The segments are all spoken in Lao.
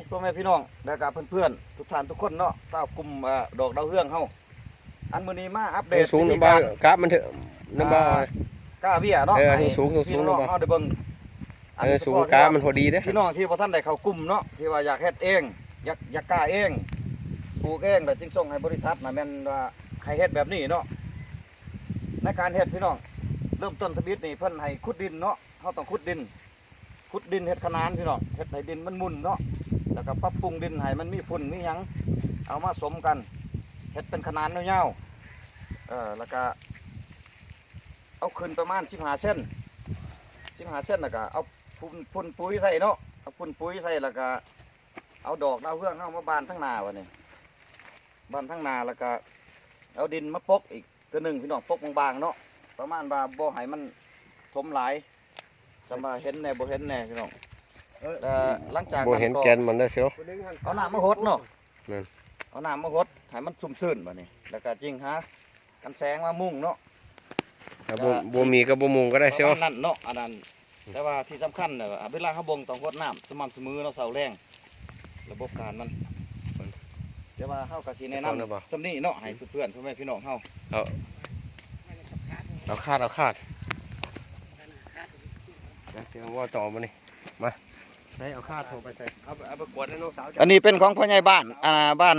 ພໍ່ແມ່ພີ່ນ້ອງ ແລ້ວກະເພື່ອນໆ ທຸກທ່ານທຸກຄົນເນາະ ຊາວກຸ່ມ ເອີ ດອກດາວເຮືອງເຮົາ ອັນມື້ນີ້ມາອັບເດດວິທີການ ສູງໆ ນຳບ່າວ ກາບມັນເຖາະ ນຳບ່າວ ອ່າ ກ້າເບ້ຍເນາະ ເອີ ໃຫ້ ໃຫ້ສູງໆ ພີ່ນ້ອງເຮົາໄດ້ເບິ່ງ ອັນນີ້ສູງ ກາບມັນພໍດີເດ້ ພີ່ນ້ອງທີ່ບໍ່ທັນໄດ້ເຂົ້າກຸ່ມເນາະ ທີ່ວ່າຢາກເຮັດເອງ ຢາກ ຢາກກ້າເອງ ປູກເອງ ແລ້ວຈຶ່ງສົ່ງໃຫ້ບໍລິສັດນະ ແມ່ນວ່າໃຫ້ເຮັດແບບນີ້ເນາະ ໃນການເຮັດພີ່ນ້ອງ ເລີ່ມຕົ້ນທຳອິດນີ້ເພິ່ນໃຫ້ຂຸດດິນເນາະ ເຮົາຕ້ອງຂຸດດິນ ຂຸດດິນເຮັດຂະໜານພີ່ນ້ອງ ເຮັດໃຫ້ດິນມັນໝຸ່ນເນາະ ແລ້ວກໍປັບປຸງດິນໃຫ້ມັນມີຝຸ່ນມີຫຍັງ ເອົາມາສົມກັນ ເຮັດເປັນຂະໜານຍາວໆ ເອີ ແລ້ວກໍເອົາຂຶ້ນປະມານສິບຫ້າເຊັນ ສິບຫ້າເຊັນ ແລ້ວກໍເອົາຝຸ່ນ ຝຸ່ນປຸຍໃສ່ເນາະ ເອົາຝຸ່ນປຸຍໃສ່ ແລ້ວກໍເອົາດອກດາວເຮືອງເຮົາມາບານທາງໜ້າບາດນີ້ ບານທາງໜ້າ ແລ້ວກະເອົາດິນມາປົກອີກເທື່ອໜຶ່ງພີ່ນ້ອງ ປົກບາງໆເນາະ ປະມານວ່າບໍ່ໃຫ້ມັນຖົມຫຼາຍ ສ່ຳວ່າເຫັນແດ່ບໍ່ເຫັນແດ່ພີ່ນ້ອງ ເອີ ແລ້ວຫຼັງຈາກນັ້ນກໍ ບໍ່ເຫັນແກ່ນມັນເດີ ເຊວ ເອົານ້ຳມາຫົດເນາະ ແມ່ນ ເອົານ້ຳມາຫົດໃຫ້ມັນຊຸ່ມຊື່ນບາດນີ້ ແລ້ວກະຈຶ່ງຫາກັນແສງມາມຸງເນາະ ຖ້າບໍ່ ບໍ່ມີກໍບໍ່ມຸງກໍໄດ້ ເຊວ ປະມານນັ້ນເນາະ ອັນນັ້ນ ແຕ່ວ່າທີ່ສຳຄັນນະ ເວລາເຮົາບົ່ງຕ້ອງຫົດນ້ຳສະໝ່ຳສະເໝີເນາະ ເຊົ້າແລງ ລະບົບການມັນ ແຕ່ວ່າເຮົາກໍຊິແນະນຳສ່ຳນີ້ເນາະ ໃຫ້ເພື່ອນໆ ພໍ່ແມ່ພີ່ນ້ອງເຮົາ ເອົາ ເອົາຄາດ ເອົາຄາດ ດຽວຊິເວົ້າຕໍ່ບາດນີ້ ມາ ໃສ່ ເອົາຄາດໂທໄປໃສ່ ເອົາໄປ ເອົາໄປກວດໃຫ້ນ້ອງສາວ ອັນນີ້ເປັນຂອງພໍ່ໃຫຍ່ບ້ານ ອ່າ ບ້ານ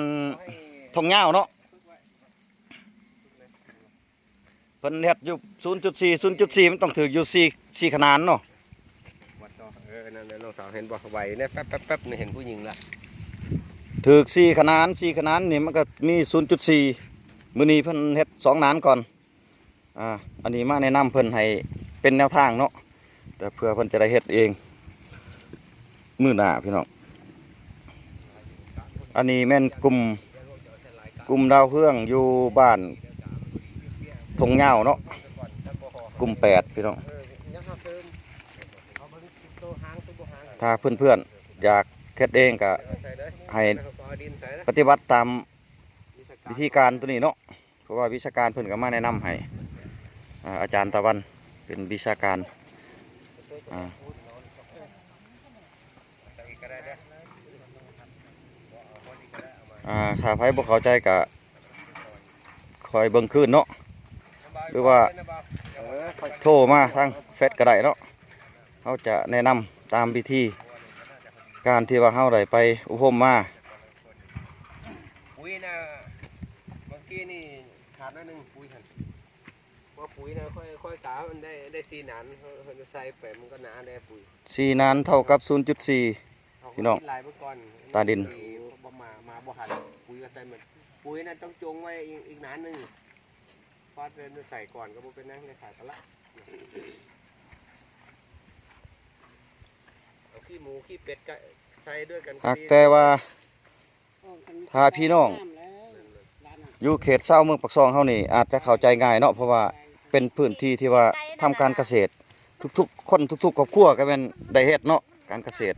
ທົ່ງຍາວເນາະ. ເພິ່ນເຮັດຢູ່ສູນຈຸດສີ່ ສູນຈຸດສີ່ ມັນຕ້ອງຖືກຢູ່ສີ່ ສີ່ຂະໜານເນາະ ວັດຕໍ່ ເອີ ນັ້ນແຫຼະ ນ້ອງສາວເຫັນບໍ່ ໄຫວແດ່ ແປັບໆໆ ນີ້ເຫັນຜູ້ຍິງລະ ຖືກສີ່ຂະໜານ ສີ່ຂະໜານນີ້ມັນກໍມີສູນຈຸດສີ່ ມື້ນີ້ເພິ່ນເຮັດສອງໜານກ່ອນ ອ່າ ອັນນີ້ມາແນະນຳເພິ່ນໃຫ້ເປັນແນວທາງເນາະ ແຕ່ເພື່ອເພິ່ນຈະໄດ້ເຮັດເອງມື້ໜ້າພີ່ນ້ອງ ອັນນີ້ແມ່ນກຸ່ມ ກຸ່ມດາວເຮືອງຢູ່ບ້ານທົ່ງຍາວເນາະ ກຸ່ມແປດພີ່ນ້ອງ ຖ້າເພື່ອນໆ ຢາກເຮັດເອງກໍໃຫ້ປະຕິບັດຕາມວິທີການໂຕນີ້ເນາະ. ເພາະວ່າວິຊາການເພິ່ນກໍມາແນະນຳໃຫ້ ອາ ອາຈານຕາວັນເປັນວິຊາການ ອາ ອາ ຖ້າໃຜບໍ່ເຂົ້າໃຈກໍຄ່ອຍເບິ່ງຄືນເນາະ ຫຼືວ່າໂທມາທາງເຟສກໍໄດ້ເນາະ ເຮົາຈະແນະນຳຕາມວິທີການທີ່ວ່າເຮົາໄດ້ໄປອົບຮົມມາ. ປຸ໋ຍນະ ເມື່ອກີ້ນີ້ຂາດໜ້ອຍໜຶ່ງ ປຸ໋ຍຫັ້ນ ບໍ່ປຸ໋ຍນະ ຄ່ອຍ ຄ່ອຍກະມັນໄດ້ ໄດ້ສີ່ໜານ ເຮົາ ເຮົາໃສ່ໄປມັນກໍໜາແດ່ປຸ໋ຍ ສີ່ໜານເທົ່າກັບສູນຈຸດສີ່ ເຮົາກໍ ພີ່ນ້ອງ ກິນຫຼາຍເບິ່ງກ່ອນ ຕາດິນ ບໍ່ມາ ມາບໍ່ທັນ ປຸ໋ຍກໍໃສ່ໝົດ ປຸ໋ຍນັ້ນຕ້ອງຈົ່ງໄວ້ອີກ ອີກໜານໜຶ່ງ ພາດໃສ່ກ່ອນກໍບໍ່ເປັນຫຍັງ ໄດ້ຂາຍກໍລະ ເອົາຂີ້ໝູຂີ້ເປັດກໍໃສ່ດ້ວຍກັນ ຫາກແຕ່ວ່າ ຖ້າພີ່ນ້ອງຢູ່ເຂດຊາວເມືອງປາກຊ່ອງເຮົານີ້ອາດຈະເຂົ້າໃຈງ່າຍເນາະ ເພາະວ່າເປັນພື້ນທີ່ທີ່ວ່າທຳການກະເສດ ທຸກໆຄົນ ທຸກໆຄອບຄົວກໍແມ່ນໄດ້ເຮັດເນາະ ການກະເສດ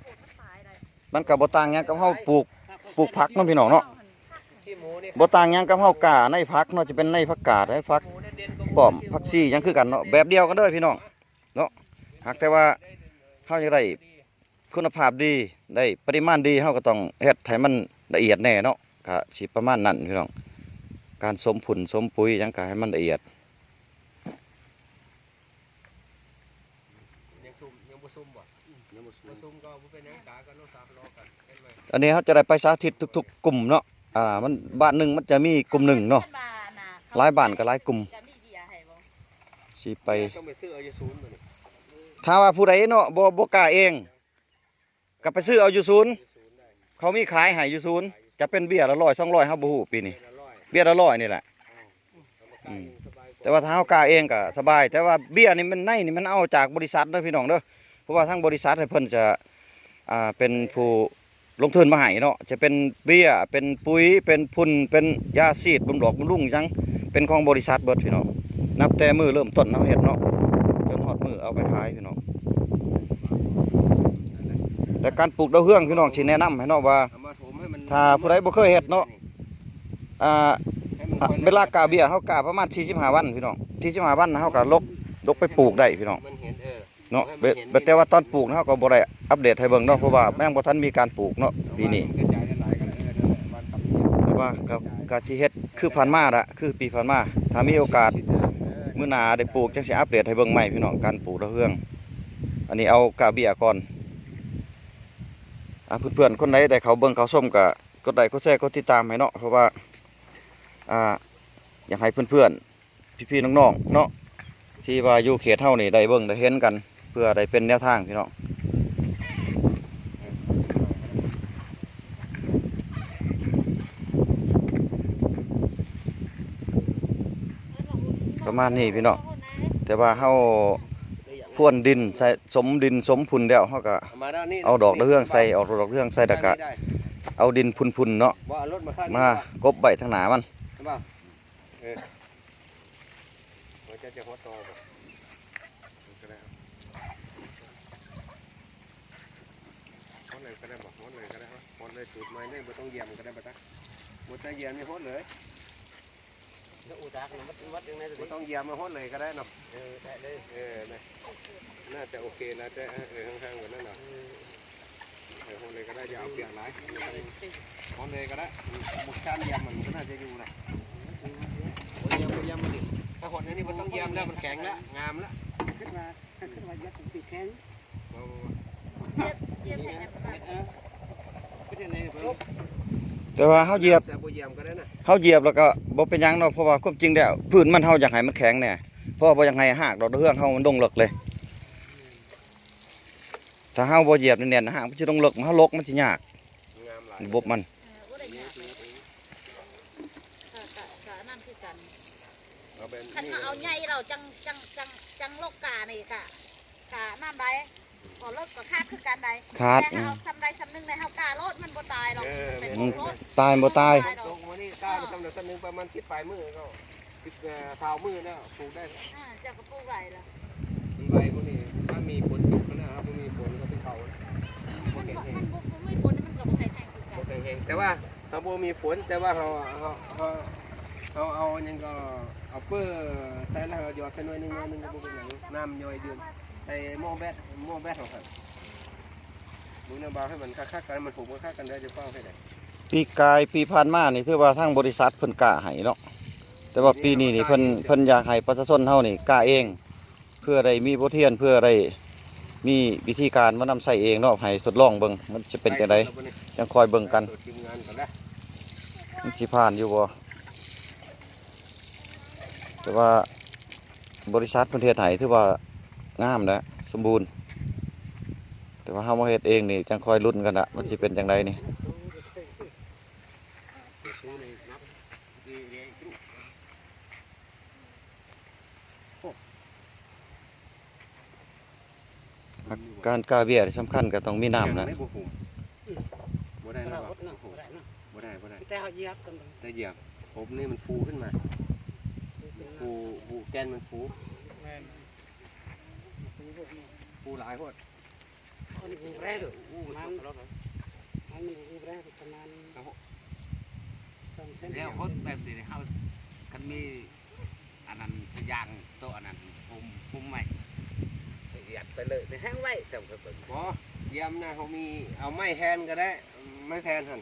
ມັນກໍບໍ່ຕ່າງຫຍັງກັບເຮົາປູກ ປູກຜັກເນາະພີ່ນ້ອງເນາະ ບໍ່ຕ່າງຫຍັງກັບເຮົາກ້າໃນຜັກເນາະ ຈະເປັນໃນຜັກກາດ ໃນຜັກປ້ອມ ຜັກຊີຫຍັງຄືກັນເນາະ ແບບດຽວກັນເດີພີ່ນ້ອງເນາະ ຫາກແຕ່ວ່າເຮົາຢາກໄດ້ ຄຸນນະພາບດີ ໄດ້ປະລິມານດີ ເຮົາກໍຕ້ອງເຮັດໃຫ້ມັນລະອຽດແດ່ເນາະ ກະຊິປະມານນັ້ນພີ່ນ້ອງ ການສົມຝຸ່ນສົມປຸ໋ຍຫຍັງກະໃຫ້ມັນລະອຽດ ຍັງຊຸ່ມ ຍັງບໍ່ຊຸ່ມບໍ່? ຍັງບໍ່ຊຸ່ມ ບໍ່ຊຸ່ມກໍບໍ່ເປັນຫຍັງ ກາກໍລົດສາມລໍ້ກັນ ເຮັດໄວ້ ອັນນີ້ເຮົາຈະໄດ້ໄປສາທິດທຸກໆກຸ່ມເນາະ ອ່າ ມັນ ບ້ານໜຶ່ງມັນຈະມີກຸ່ມໜຶ່ງເນາະ ຫຼາຍບ້ານກໍຫຼາຍກຸ່ມ ຊິໄປ ຕ້ອງໄປຊື້ເອົາຢູ່ສູນບັດນີ້ ຖ້າວ່າຜູ້ໃດເນາະ ບໍ່ ບໍ່ກ້າເອງ ກໍໄປຊື້ເອົາຢູ່ສູນ ເຂົາມີຂາຍໃຫ້ຢູ່ສູນ ຈະເປັນເບ້ຍລະຮ້ອຍສອງຮ້ອຍ ເຮົາບໍ່ຮູ້ປີນີ້ ເບ້ຍລະຮ້ອຍນີ້ແຫຼະ ອືມ ແຕ່ວ່າຖ້າເຮົາກ້າເອງກໍສະບາຍ ແຕ່ວ່າເບ້ຍນີ້ມັນ ໃນນີ້ມັນເອົາຈາກບໍລິສັດເດີພີ່ນ້ອງເດີ ເພາະວ່າທາງບໍລິສັດເພິ່ນຈະ ອ່າ ເປັນຜູ້ ລົງທຶນມາໃຫ້ເນາະ ຈະເປັນເບ້ຍ ເປັນປຸ໋ຍ ເປັນຝຸ່ນ ເປັນຢາສີດ ບຳຫຼອກບຳລຸງຫຍັງ ເປັນຂອງບໍລິສັດເບິດພີ່ນ້ອງ ນັບແຕ່ມື້ເລີ່ມຕົ້ນເຮົາເຮັດເນາະ ຈົນຮອດມື້ເອົາໄປຂາຍພີ່ນ້ອງ ແລະການປູກດາວເຮືອງພີ່ນ້ອງ ຊິແນະນຳໃຫ້ເນາະວ່າ ຖ້າຜູ້ໃດບໍ່ເຄີຍເຮັດເນາະ ອ່າ ເວລາກ້າເບ້ຍ ເຮົາກ້າປະມານສີ່ສິບຫ້າວັນພີ່ນ້ອງ ສີ່ສິບຫ້າວັນ ເຮົາກໍລົກ ລົກໄປປູກໄດ້ພີ່ນ້ອງ ມັນເຫັນ ເອີ ເນາະ ແຕ່ວ່າຕອນປູກເຮົາກໍບໍ່ໄດ້ອັບເດດໃຫ້ເບິ່ງເນາະ ເພາະວ່າຍັງບໍ່ທັນມີການປູກເນາະປີນີ້. ແຕ່ວ່າກໍ ກໍຊິເຮັດຄືຜ່ານມາລະ ຄືປີຜ່ານມາ. ຖ້າມີໂອກາດມື້ໜ້າໄດ້ປູກ ຈັ່ງຊິອັບເດດໃຫ້ເບິ່ງໃໝ່ພີ່ນ້ອງ ການປູກດາວເຮືອງ. ອັນນີ້ເອົາກ້າເບ້ຍກ່ອນ. ອ່າ ເພື່ອນໆຄົນໃດໄດ້ເຂົ້າເບິ່ງເຂົ້າຊົມ ກໍກົດໄລກົດແຊກົດຕິດຕາມໃຫ້ເນາະ ເພາະວ່າ ອ່າ ຢາກໃຫ້ເພື່ອນໆ ພີ່ໆນ້ອງໆເນາະ ທີ່ວ່າຢູ່ເຂດເຮົານີ້ໄດ້ເບິ່ງໄດ້ເຫັນກັນ ເພື່ອໄດ້ເປັນແນວທາງພີ່ນ້ອງ. ປະມານນີ້ພີ່ນ້ອງ ແຕ່ວ່າເຮົາພວນດິນໃສ່ ສົມດິນສົມຝຸ່ນແລ້ວ ເຮົາກໍເອົາດອກດາວເຮືອງໃສ່ ເອົາດອກດາວເຮືອງໃສ່ ແລ້ວກໍເອົາດິນພຸ່ນໆເນາະ ມາກົບໄວ້ທາງໜ້າມັນ. ເອີ ວ່າເຈົ້າຈະຫົດຕໍ່ບໍ່? ມັນກໍໄດ້ ຫົດເລີຍກໍໄດ້ບໍ່? ຫົດເລີຍກໍໄດ້ ຫົດເລີຍ ສູດໃໝ່ເລີຍ ບໍ່ຕ້ອງຢຽມກໍໄດ້ ບໍ່ຕ້ອງ ບໍ່ຕ້ອງຢຽມນີ້ ຫົດເລີຍ. ແລ້ວອູດາກມັນວັດຈັ່ງໃດ? ບໍ່ຕ້ອງຢຽມ ມາຫົດເລີຍກໍໄດ້ເນາະ. ເອີ ໄດ້ເລີຍ ເອີ ນະ ໜ້າຈະໂອເຄນະ ແຕ່ ເອີ ເອີ ຫ່າງໆກວ່ານັ້ນເນາະ. ເອີ ຫົດເລີຍກໍໄດ້ ຢ່າເອົາປຽກຫຼາຍ ຫົດເລີຍກໍໄດ້. ອືມ ບໍ່ການຢຽມມັນກໍໜ້າຈະຢູ່ນະ. ບໍ່ຢຽມ ບໍ່ຢຽມມັນນີ້ ຖ້າຫົດອັນນີ້ບໍ່ຕ້ອງຢຽມແລ້ວ ມັນແຂງແລ້ວ ງາມແລ້ວ. ຄິດວ່າ ຄິດວ່າຢຽບມັນຊິແຂງ ບໍ່ ບໍ່ ບໍ່ ຢຽບ ຢຽບໃຫ້ແໜ້ນ ເອີ ເປັນຈັ່ງໃດ ແຕ່ວ່າເຮົາຢຽບ ເຮົາຢຽບແລ້ວກໍບໍ່ເປັນຫຍັງເນາະ ເພາະວ່າຄວາມຈິງແລ້ວພື້ນມັນ ເຮົາຢາກໃຫ້ມັນແຂງແດ່ ເພາະວ່າບໍ່ຢາກໃຫ້ຮາກດອກດາວເຮືອງເຮົາມັນລົງເລິກເລີຍ. ຖ້າເຮົາບໍ່ຢຽບແໜ້ນໆ ຮາກມັນຊິລົງເລິກ ເຮົາຫຼົກມັນຊິຍາກ ລະບົບມັນ. ເອີ ບໍ່ໄດ້ຍາກເລີຍ ກະ ກະ ກະອັນນັ້ນຄືກັນ ເອົາແບບ ຄັນວ່າເອົາໃຫຍ່ແລ້ວຈັ່ງ ຈັ່ງ ຈັ່ງ ຈັ່ງລົກການີ້ກະ ກະນັ້ນໄດ໋ ກໍເລິກກໍຂາດຄືກັນໄດ໋ ຂາດ ແຕ່ເຮົາ ອືມ ເອົາສ່ຳໃດສ່ຳໜຶ່ງໄດ໋ ເຮົາກາໂລດ ມັນບໍ່ຕາຍດອກ. ເອີ ແມ່ນ ມັນບໍ່ຕາຍ ບໍ່ຕາຍ ມັນຕົກມື້ນີ້ກາໄປສ່ຳໃດສ່ຳໜຶ່ງ ປະມານສິບປາຍມື້ກໍ ສິບ ເອີ ຊາວມື້ແລ້ວປູກໄດ້. ອ່າ ເຈົ້າກໍປູກໄວລະ ມັນໄວກວ່ານີ້ ຖ້າມີຝົນຕົກນະ ຖ້າບໍ່ມີຝົນກໍເປັນເຂົາ ມັນບໍ່ ມັນບໍ່ ບໍ່ມີຝົນ ມັນກໍບໍ່ແຂງແຮງຄືກັນ ບໍ່ແຂງແຮງ ແຕ່ວ່າ ເຮົາບໍ່ມີຝົນ ແຕ່ວ່າເຮົາ ເຮົາ ເຮົາ ເຮົາເອົາຫຍັງກໍ ເອົາເປີໃສ່ແລ້ວກໍຢອດໃສ່ໜ່ວຍໜຶ່ງ ໜ່ວຍໜຶ່ງກໍບໍ່ເປັນຫຍັງ ນ້ຳຍ່ອຍດື່ມ ໃສ່ໝໍ້ແບັດ ໝໍ້ແບັດຂອງເຮົາ ເບິ່ງແນວບ່າວໃຫ້ມັນຄັກໆກັນ ໃຫ້ມັນຜົມຄັກໆກັນເດີ ຈະຟ້າວເຮັດໃດ. ປີກາຍ ປີຜ່ານມານີ້ ຖືວ່າທາງບໍລິສັດເພິ່ນກ້າໃຫ້ເນາະ ແຕ່ວ່າປີນີ້ນີ້ ເພິ່ນ ເພິ່ນຢາກໃຫ້ປະຊາຊົນເຮົານີ້ກ້າເອງ ເພື່ອໄດ້ມີບົດຮຽນ ເພື່ອໄດ້ມີວິທີການມານຳໃຊ້ເອງເນາະ ໃຫ້ທົດລອງເບິ່ງ ມັນຈະເປັນຈັ່ງໃດ ຈັ່ງຄ່ອຍເບິ່ງກັນ ມັນຊິຜ່ານຢູ່ບໍ່. ແຕ່ວ່າບໍລິສັດເພິ່ນເຮັດໃຫ້ ຖືວ່າງາມແລ້ວ ສົມບູນ ແຕ່ວ່າເຮົາມາເຮັດເອງນີ້ ຈັ່ງຄ່ອຍລຸ້ນກັນລະ ມັນຊິເປັນຈັ່ງໃດນີ້. ການກ້າເບ້ຍທີ່ສຳຄັນກໍຕ້ອງມີນ້ຳນະ ບໍ່ໄດ້ນະ ບໍ່ໄດ້ ບໍ່ໄດ້ ແຕ່ເຮົາຢຽບ ແຕ່ຢຽບ ອົບນີ້ມັນຟູຂຶ້ນມາ ຟູ ຟູ ແກ່ນມັນຟູ ແມ່ນ ຟູຫຼາຍໂພດ. ມັນອູແບຣ ມັນ ມັນອູແບຣປະມານສອງເຊັນ ແລ້ວຫົດແບບນີ້ເຮົາ ຄັນມີອັນນັ້ນ ຢາງໂຕະອັນນັ້ນ ຄຸມ ຄຸມໄວ້ ຢຽບໄປເລີຍ ແຫ້ງໄວ້ ຈຳໄປເບິ່ງ ບໍ່ ຢຽມນະ ເຮົາມີ ເອົາໄມ້ແຜ່ນກໍໄດ້ ໄມ້ແຜ່ນຫັ້ນ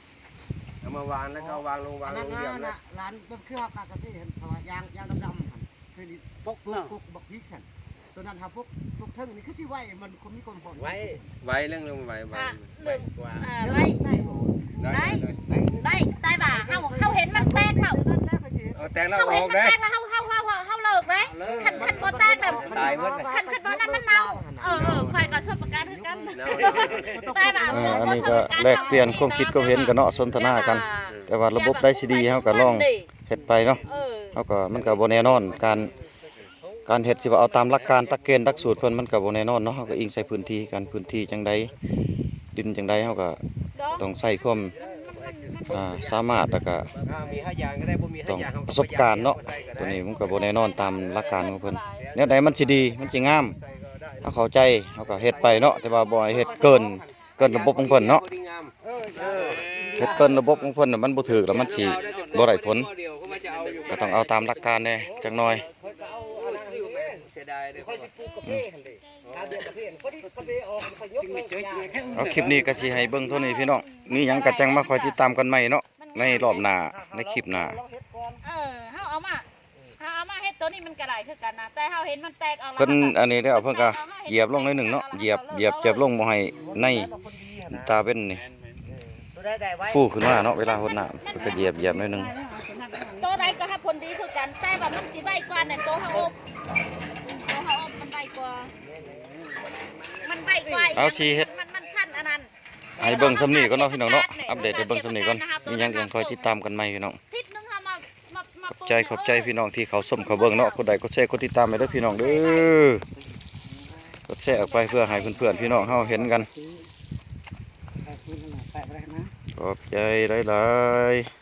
ເອົາມາວາງ ແລ້ວກໍວາງລົງ ວາງລົງ ຢຽມນະ ລານ ຄືເຮົາກະກະຊິເຫັນ ເພາະວ່າຢາງ ຢາງດຳໆຫັ້ນ ຄືນີ້ ປົກ ປົກ ປົກບັກພິກຫັ້ນ ໂຕນັ້ນຫາປົກ ປົກເທິງນີ້ຄືຊິໄວ ມັນຄົນມີຄວາມຮ້ອນ ໄວ ໄວ ເລື່ອງ ເລື່ອງໄວ ໄວ ກະ ໄວກວ່າ ເອີ ໄວ ໄດ້ບໍ່ ໄດ້ ໄດ້ ໄດ້ ໄດ້ ໄດ້ ແຕ່ວ່າເຮົາ ເຮົາເຫັນມັນແຕກແລ້ວ ເອີ ແຕກແລ້ວ ເຮົາເຫັນມັນແຕກແລ້ວ ເຮົາ ເຮົາ ເຮົາ ເຮົາ ເຮົາເລີກເດ້ ຄັນ ຄັນບໍ່ແຕກແລ້ວ ຕາຍໝົດ ຄັນ ຄັນບໍ່ນັ້ນມັນເນົ່າ ເອີ ເອີ ຂ້ອຍກໍປະສົບປະການຄືກັນ ເອີ ເອີ ອັນນີ້ກໍແລກປ່ຽນຄວາມຄິດຄວາມເຫັນກັນເນາະ ສົນທະນາກັນ ອ່າ ແຕ່ວ່າລະບົບໃດຊິດີ ເຮົາກໍລອງ ເຮັດໄປເນາະ ເອີ ເຮົາກໍ ມັນກໍບໍ່ແນ່ນອນ ການ ການເຮັດຊິວ່າເອົາຕາມຫຼັກການ ຫຼັກເກນ ຫຼັກສູດເພິ່ນ ມັນກໍບໍ່ແນ່ນອນເນາະ ເຮົາກໍອີງໃສ່ພື້ນທີ່ກັນ ພື້ນທີ່ຈັ່ງໃດ ດິນຈັ່ງໃດ ເຮົາກໍຕ້ອງໃຊ້ຄວາມ ອ່າ ສາມາດ ແລ້ວກໍ ອ່າ ມີຫ້າຢ່າງກໍໄດ້ ບໍ່ມີຫ້າຢ່າງ ຕ້ອງປະສົບການເນາະ ໂຕນີ້ມັນກໍບໍ່ແນ່ນອນຕາມຫຼັກການຂອງເພິ່ນ ແນວໃດມັນຊິດີ ມັນຊິງາມ ເຮົາເຂົ້າໃຈ ເຮົາກໍເຮັດໄປເນາະ ແຕ່ວ່າບໍ່ໃຫ້ເຮັດເກີນ ເກີນລະບົບຂອງເພິ່ນເນາະ ເຮັດເກີນລະບົບຂອງເພິ່ນນະ ມັນບໍ່ຖືກ ແລ້ວມັນຊິບໍ່ໄດ້ຜົນ ກໍຕ້ອງເອົາຕາມຫຼັກການແດ່ຈັກໜ່ອຍ ຂ້ອຍຊິປູກກາເຟຫັ້ນເດ້ ອືມ ເອົາ ຄລິບນີ້ກໍຊິໃຫ້ເບິ່ງເທົ່ານີ້ພີ່ນ້ອງ ມີຫຍັງກໍຈັ່ງມາຄອຍຕິດຕາມກັນໃໝ່ເນາະ ໃນລອບໜ້າ ໃນຄລິບໜ້າ. ເອີ ເຮົາເອົາມາ ເຮົາເອົາມາເຮັດໂຕນີ້ມັນກໍໄດ້ຄືກັນນະ ແຕ່ເຮົາເຫັນມັນແຕກອອກແລ້ວ ເພິ່ນ ເຮົາກໍ ອັນນີ້ເດ້ ເພິ່ນກໍຢຽບລົງໜ້ອຍໜຶ່ງເນາະ ຢຽບ ຢຽບ ຢຽບລົງບໍ່ໃຫ້ໃນຕາເວັນນີ້ ຟູຂຶ້ນມາເນາະ ເວລາຫົດນ້ຳ ເພິ່ນກໍຢຽບ ຢຽບໜ້ອຍໜຶ່ງ. ໂຕໃດກໍຮັບຜົນດີຄືກັນ ແຕ່ວ່າມັນຊິໄວກວ່ານັ້ນ ໂຕເຮົາອົບ ໂຕເຮົາອົບມັນໄວກວ່າ ມັນໄວກວ່າ ເອົາ ຊິເຮັດ ມັນ ມັນທັນອັນນັ້ນ ໃຫ້ເບິ່ງສ່ຳນີ້ກ່ອນເນາະພີ່ນ້ອງເນາະ ອັບເດດໃຫ້ເບິ່ງສ່ຳນີ້ກ່ອນ ມີຫຍັງກໍຄ່ອຍຕິດຕາມກັນໃໝ່ພີ່ນ້ອງ. ທິດໜຶ່ງເຮົາມາ ມາ ມາ ຂອບໃຈ ຂອບໃຈພີ່ນ້ອງທີ່ເຂົ້າຊົມເຂົ້າເບິ່ງເນາະ ກົດໄລກົດແຊກົດຕິດຕາມໃຫ້ເດີພີ່ນ້ອງເດີ ກົດແຊອອກໄປເພື່ອໃຫ້ເພື່ອນໆ ພີ່ນ້ອງເຮົາເຫັນກັນ ຂອບໃຈຫຼາຍໆ.